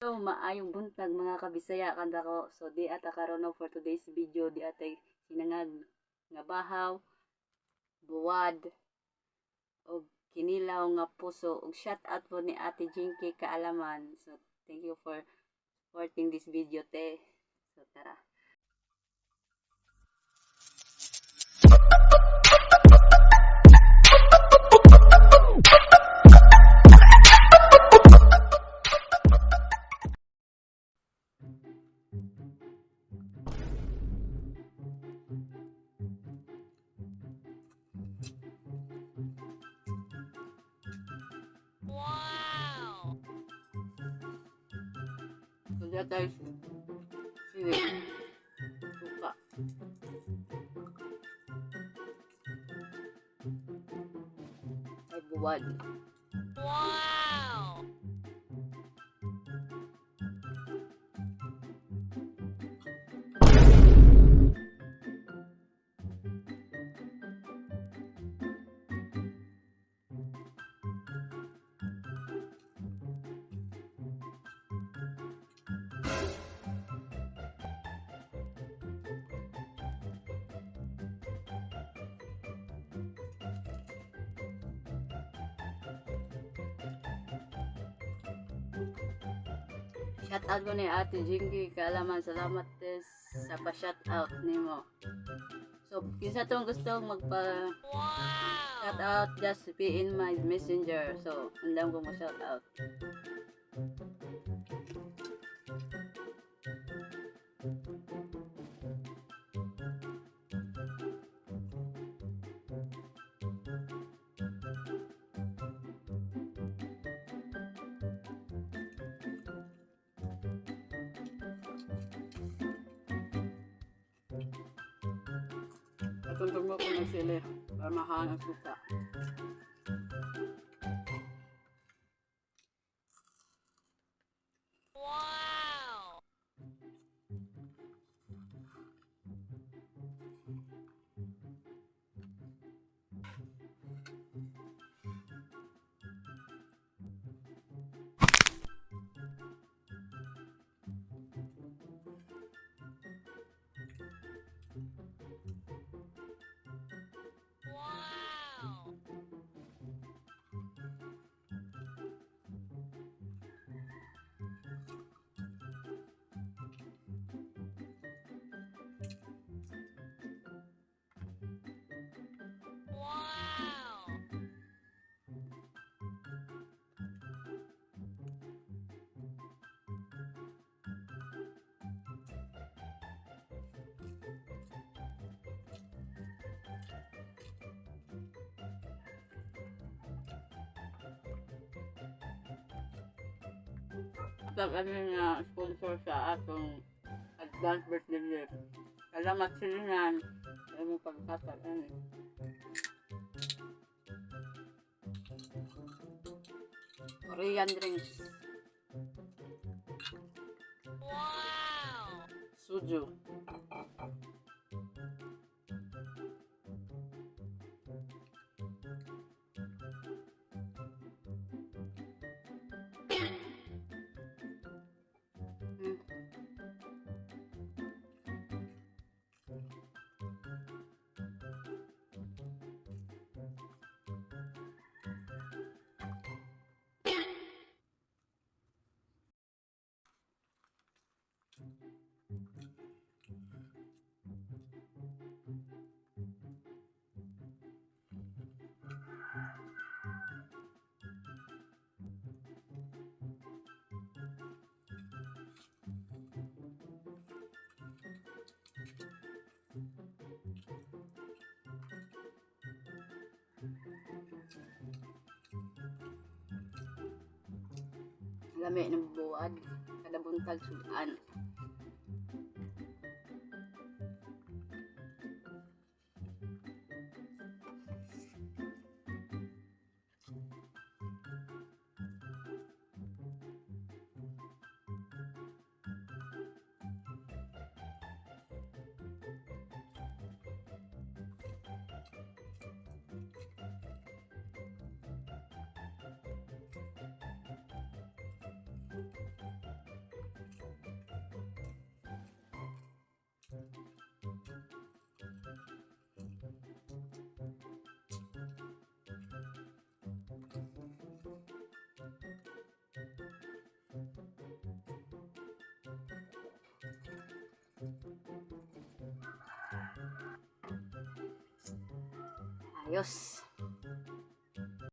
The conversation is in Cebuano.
Hello, maayong buntag, mga kabisaya kanda ko. So di ata karon, no, for today's video, di atay sinangag nga bahaw, buwad og kinilaw nga puso, ug shout out po ni Ate Jinky Kaalaman. So thank you for supporting this video, te. So tara. Wow! So di atay sili. Suka. Ay, buwad. Wow! Shout out ko ni Ate Jinky Kaalaman. Salamat, tes, sa pa-shout out nimo. So, kinsa tong gusto magpa shout out, just be in my Messenger. So, andam ko mo shout out. Atong mo ko ng sili para mahaan ang suka. Wow! Wow! Wow! Pag ano na sponsor sa atong advance birthday gift. Salamat, Silinan, sa imong pagkatag ani. Korean drinks. Wow! Suju. Lami ng buwad. Kada buntag sudan. Ayos.